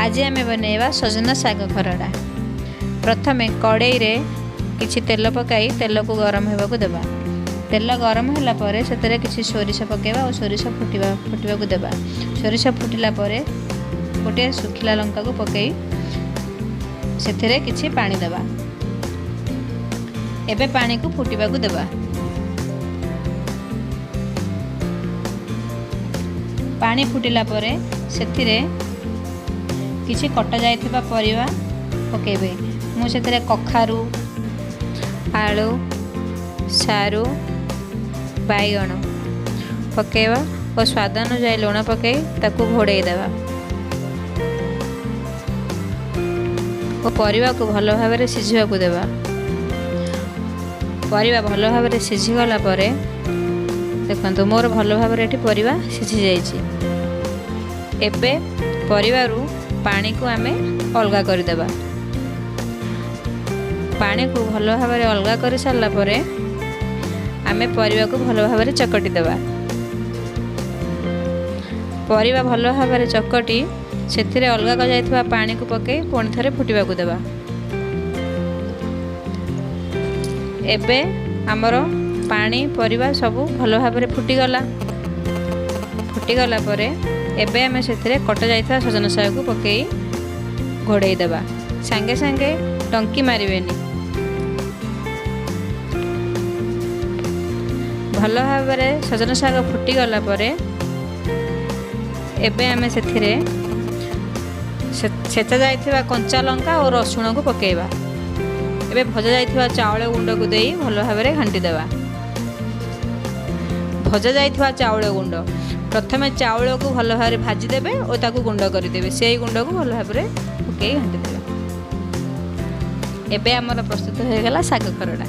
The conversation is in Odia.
ଆଜି ଆମେ ବନେଇବା ସଜନା ଶାଗ ଖରଡ଼ା। ପ୍ରଥମେ କଡ଼େଇରେ କିଛି ତେଲ ପକାଇ ତେଲକୁ ଗରମ ହେବାକୁ ଦେବା। ତେଲ ଗରମ ହେଲା ପରେ ସେଥିରେ କିଛି ସୋରିଷ ପକାଇବା ଓ ସୋରିଷ ଫୁଟିବାକୁ ଦେବା। ସୋରିଷ ଫୁଟିଲା ପରେ ଗୋଟିଏ ଶୁଖିଲା ଲଙ୍କାକୁ ପକାଇ ସେଥିରେ କିଛି ପାଣି ଦେବା। ଏବେ ପାଣିକୁ ଫୁଟିବାକୁ ଦେବା। ପାଣି ଫୁଟିଲା ପରେ ସେଥିରେ କିଛି କଟା ଯାଇଥିବା ପରିବା ପକାଇବେ। ମୁଁ ସେଥିରେ କଖାରୁ, ଆଳୁ, ସାରୁ, ବାଇଗଣ ପକାଇବା ଓ ସ୍ୱାଦ ଅନୁଯାୟୀ ଲୁଣ ପକାଇ ତାକୁ ଘୋଡ଼େଇ ଦେବା ଓ ପରିବାକୁ ଭଲ ଭାବରେ ସିଝିବାକୁ ଦେବା। ପରିବା ଭଲ ଭାବରେ ସିଝିଗଲା ପରେ ଦେଖନ୍ତୁ, ମୋର ଭଲ ଭାବରେ ଏଠି ପରିବା ସିଝି ଯାଇଛି। ଏବେ ପରିବାରୁ ପାଣିକୁ ଆମେ ଅଲଗା କରିଦେବା। ପାଣିକୁ ଭଲ ଭାବରେ ଅଲଗା କରିସାରିଲା ପରେ ଆମେ ପରିବାକୁ ଭଲ ଭାବରେ ଚକଟି ଦେବା। ପରିବା ଭଲ ଭାବରେ ଚକଟି ସେଥିରେ ଅଲଗା କରାଯାଇଥିବା ପାଣିକୁ ପକାଇ ପୁଣି ଥରେ ଫୁଟିବାକୁ ଦେବା। ଏବେ ଆମର ପାଣି ପରିବା ସବୁ ଭଲ ଭାବରେ ଫୁଟିଗଲା। ଫୁଟିଗଲା ପରେ ଏବେ ଆମେ ସେଥିରେ କଟା ଯାଇଥିବା ସଜନା ଶାଗକୁ ପକାଇ ଘୋଡ଼େଇ ଦେବା। ସାଙ୍ଗେ ସାଙ୍ଗେ ଟଙ୍କି ମାରିବେନି। ଭଲ ଭାବରେ ସଜନା ଶାଗ ଫୁଟିଗଲା ପରେ ଏବେ ଆମେ ସେଥିରେ ଛେଚା ଯାଇଥିବା କଞ୍ଚା ଲଙ୍କା ଓ ରସୁଣକୁ ପକାଇବା। ଏବେ ଭଜା ଯାଇଥିବା ଚାଉଳ ଗୁଣ୍ଡକୁ ଦେଇ ଭଲ ଭାବରେ ଘାଣ୍ଟି ଦେବା। ଭଜା ଯାଇଥିବା ଚାଉଳ ଗୁଣ୍ଡ, ପ୍ରଥମେ ଚାଉଳକୁ ଭଲ ଭାବରେ ଭାଜିଦେବେ ଓ ତାକୁ ଗୁଣ୍ଡ କରିଦେବେ। ସେଇ ଗୁଣ୍ଡକୁ ଭଲ ଭାବରେ ପକାଇ ଘାଣ୍ଟି ଦେବେ। ଏବେ ଆମର ପ୍ରସ୍ତୁତ ହୋଇଗଲା ଶାଗ ଖରଡ଼ା।